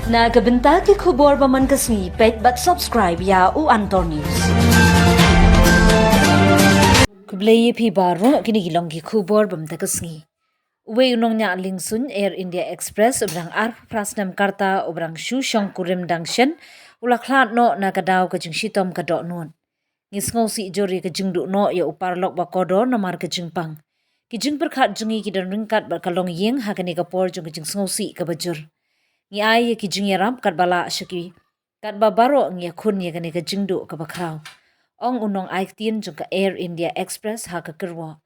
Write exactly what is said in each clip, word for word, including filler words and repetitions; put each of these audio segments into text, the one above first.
Na ka bynta ki khubor ba man ka sngi, peit bad subscribe ïa u Antor News. Khublei ïa phi baroh, kine ki long ki khubor ba mynta ka sngi. Uwei u nongñiah liengsuiñ Air India Express u ba dang arphew phra snem ka rta, u ba dang shu shong kurim dang shen, u la khlad noh na ka daw ka jingshitom ka dohnud. Ngi sngewsih jur ïa ka jingduh noh ïa u paralok ba kordor namar ka jingpang. Ki jingpyrkhat jong ngi ki don ryngkat bad ka longïing ha kane ka por jong ka jingsngewsih kaba jur. Ngi ai ïa ki jingïarap katba lah sha ki, katba baroh ngi ïakhun ïa kane ka jingduh kaba khraw, ong u nongai ktien jong ka Air India Express ha ka kyrwoh.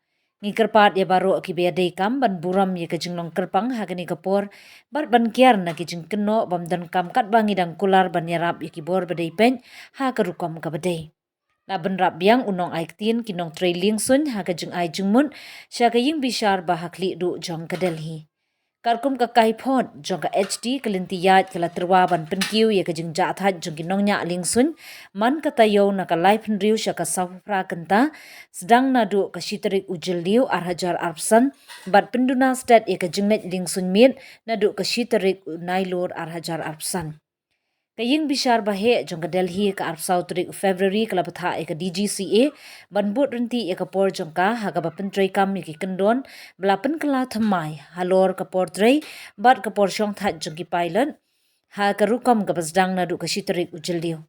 Ngi kyrpad ïa baroh kiba ïadei kam ban burom ïa ka jinglong kyrpang ha kane ka por bad ban kiar na ki jingkynnoh bym donkam katba ngi dang kular ban ïarap ïa ki bor ba dei peit ha ka rukom kaba dei. La bynrap biang u nongai ktien ki nongtrei liengsuiñ ha ka jingai jingmut sha ka ïingbishar ba ha khlieh duh jong ka Delhi. Katkum ka kaiphod jong ka H D, ka lynti ïaid ka la tyrwa ban pynkiew ïa ka jingjahthait jong ki nongñiah liengsuiñ man ka taïew na ka laiphew hynriew sha ka sawphew phra kynta, sdang naduh ka shi tarik u Jylliew ar hajar arphew san, bad pynduna stet ïa ka jingleit liengsuiñ miet naduh ka shi tarik u Nailur ar hajar arphew san. Ka ïingbishar ba heh jong ka Delhi ka arphew saw tarik u February ka la bthah ïa ka D G C A ban bud ryntih ïa ka por jong ka ha kaba pyntreikam ïa ki kyndon ba la pynkylla thymmai halor ka por trei bad ka por shongthait jong ki pilot ha ka rukom kaba sdang naduh ka shi tarik u Jylliew.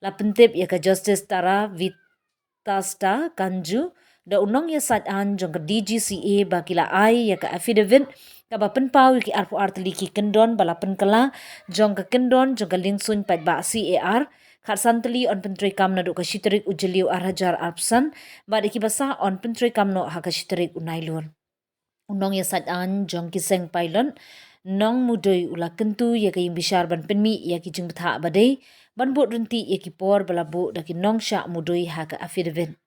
La pyntip ïa ka Justice Tara Vitasta Kanju da u nongïasaid aiñ jong ka D G C A ba ki la ai ïa ka affidavit kaba pynpaw ïa ki arphew ar tylli ki kyndon ba la pynkylla jong ka kyndon jong ka liengsuiñ paidbah C A R, khatsan tylli yn pyntreikam naduh ka shi tarik u Jylliew ar hajar arphew san, bad ïa kiba sah yn pyntreikam noh ha ka shi tarik u Nailur. U nongïasaid aiñ jong ki seng pilot, Nong Mudui, u la kyntu ïa ka ïingbishar ban pynmih ïa ki jingbthah ba dei ban bud ryntih ïa ki por ba la buh da ki nongshah mudui ha ka affidavit.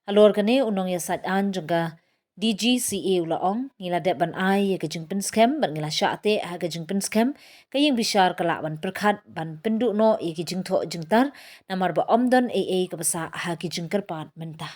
Halor kane, u nongïasaid aiñ jong ka D G C A u la ong, ngi la dep ban ai ïa ka jingpynskhem bad ngi la shah teh ha ka jingpynskhem, ka ïingbishar ka lah ban pyrkhat ban pynduh noh ïa ki jingthoh jingtar namar ba ym don ei ei kaba sah ha ki jingkyrpad mynta.